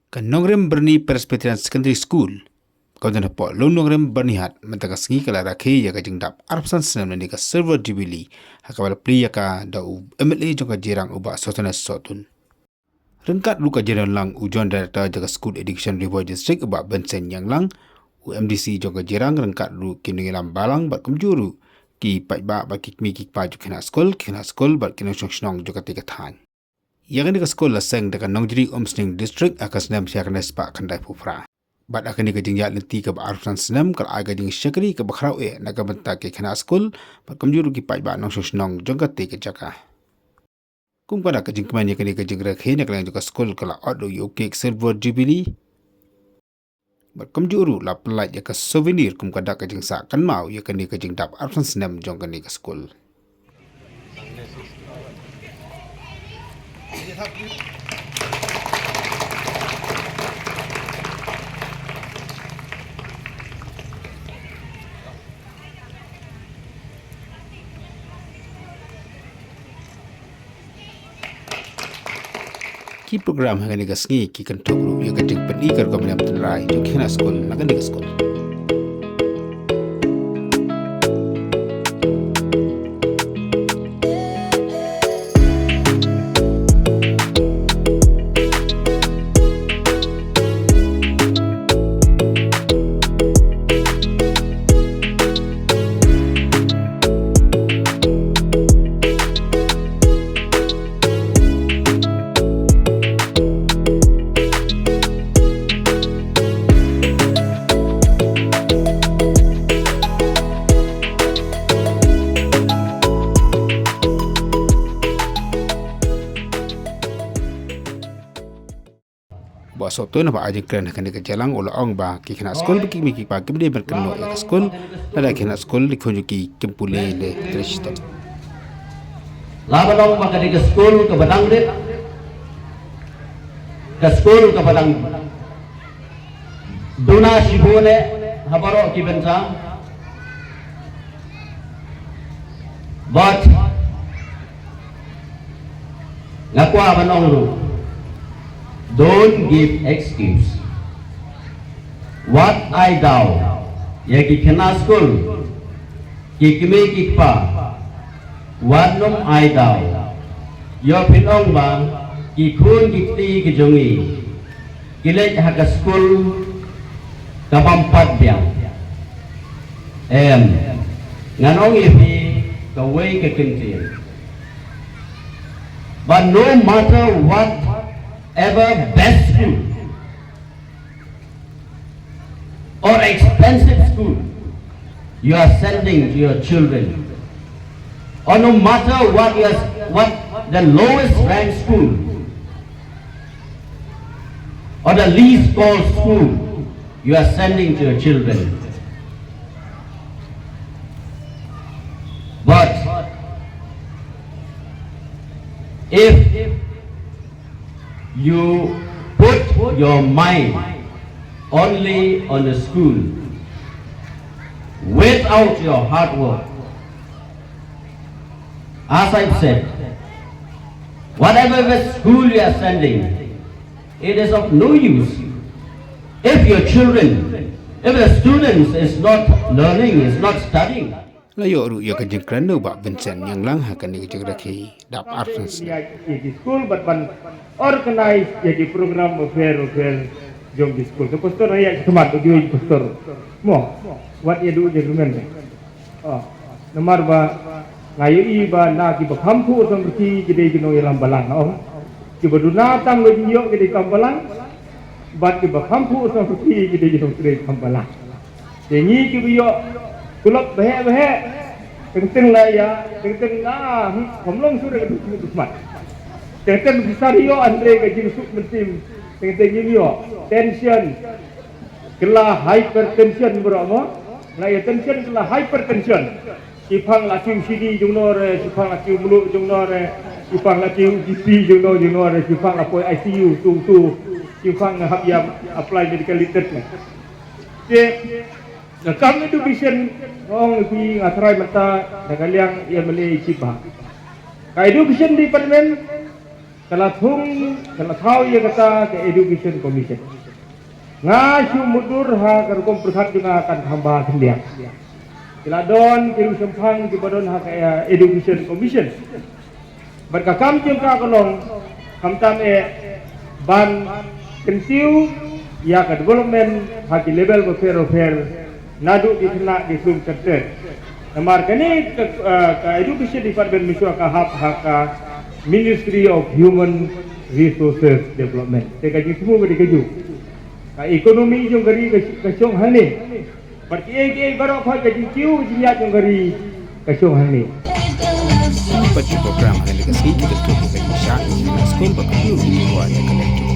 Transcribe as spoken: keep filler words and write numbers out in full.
Ka Nongrim Byrni Presbyterian Secondary School, ka don hapoh Lum Nongrim, Byrnihat, mynta ka sngi ka la rakhe ïa ka jingdap arphew san snem na kane ka Silver Jubilee, ha kaba la plie ïa ka da u M L A jong ka Jirang, u Bah Sohtun Sohtun. Ryngkat ruh ka jingdon lang u Joint Director jong ka School Education Ri Bhoi District, u Bah Vincent Nianglang, u M D C jong ka Jirang, ryngkat ruh ki nongïalam balang bad kumjuh ruh ki paidbah bad ki kmie ki kpa jong ki khynnah skul, ki khynnah skul bad ki nongshong shnong jong katei ka thaiñ. Ïa kane ka skul la seng da ka Nongjri Umsning District ha ka snem shi hajar khyndai spah khyndaiphew phra. Bad ha kane ka jingïaid lynti kaba arphew san snem ka la ai ka jingshakri kaba khraw eh na ka bynta ki khynnah skul bad kumjuh ruh ki paidbah nongshong shnong jong katei ka jaka. Kum ka dak ka jingkmen ïa kane ka jingrakhe, na ka liang jong ka skul ka la ot ruh ïa u kek Silver Jubilee. Bad kumjuh ruh la pyllait ïa ka souvenir kum ka dak ka jingsah kynmaw ïa kane ka jingdap arphew san snem jong kane ka skul. Ki program ha kane ka sngi ki kynthup ruh ïa ka jingpyni ka rukom bniah tynrai jong ki khynnah skul na kane ka skul. Bah Sohtun haba ai jingkren ha kane ka jingïalang u la ong ba ki khynnah skul bad ki kmie ki kpa kim dei ban kynnoh ïa ka skul, lada ki khynnah skul ki khun jong ki kim pule leh trei shitom. Lada long ba ka dei ka skul kaba dang rit, ka skul kaba dang duna shibun eh ha baroh ki bynta. But nga kwah ban ong ruh, don't give excuse. Wat ai daw ïa ki khynnah skul, ki kmie ki kpa, wat nym ai daw. Ïoh phin ong ba ki khun ki kti ki jong ngi ki leit ha ka skul ka bym pat biang. Em, ngan ong ïa phi kawei ka kyntien. But no matter whatever best school or expensive school you are sending to your children, or no matter what your, what the lowest rank school or the least called school you are sending to your children. But if you put your mind only on the school without your hard work, as I've said, whatever the school you are sending, it is of no use if your children, if the students is not learning, is not studying. La ïoh ruh ïa ka jingkren na u Bah Vincent Nianglang ha kane ka jingrakhe dap arphew san snem. Ïa ki skul bad ban organize ïa ki program bapher bapher jong ki skul. Te pastor ïa ki khmat bad ki pastor. Mo, wat ïa duh jingkmen. Oh, namar ba nga ïohi ba na kiba kham phuh sngewthuh ki dei ki nongïalam balang, oh. Kiba duna tam ka jingïoh ki dei kam balang. Bad kiba kham phuh sngewthuh ki dei ki nongtrei kam balang. Te ngi kiba ïoh kulop baheh baheh. Teng teng la ïa, teng teng la, hmm, kam long shuh re ka duk duk mat. Teng teng pisa ïoh hynrei ka jingsuk mynsiem. Teng teng ngim ïoh. Tension. Kylla hypertension baroh mo. La ïa tension kylla hypertension. Shipang la kiew shini jong no re, shipang la kiew mluh jong no re, shipang la kiew G P jong no jong no re, shipang la poi I C U tu tu, shipang nga hap ïa apply medical leave ne. Te ka kam education, ong ïa phi nga tharai mynta da ka liang ïa mane i chief ba ka education department Ka la thung, ka la thaw ïa kata ka Education Commission. Nga shu mutdur ha ka rukom pyrkhat jong nga kan kham bha khyndiat. Ki la don ki ruh shemphang kiba don ha ka, eh, Education Commission. Bad ka kam jong ka ka long khamtam eh ban kyntiew ïa ka development ha ki level bapher bapher naduh ki khynnah ki sum center. Namar kane ka, eh, ka Education Department mynshwa ka hap ha ka Ministry of Human Resources Development. Te ka jingthmu ka dei kajuh. Ka economy jong ka ri ka, ka shong hangne. Bad kiei kiei baroh khoit ka jingkiew ka jingïaid jong ka ri ka shong hangne. Bad ki program ha kane ka sngi ki kyntu ki ka jingshah ïa ki nongshun skul ba kiew ïa ki wa jong ka leit.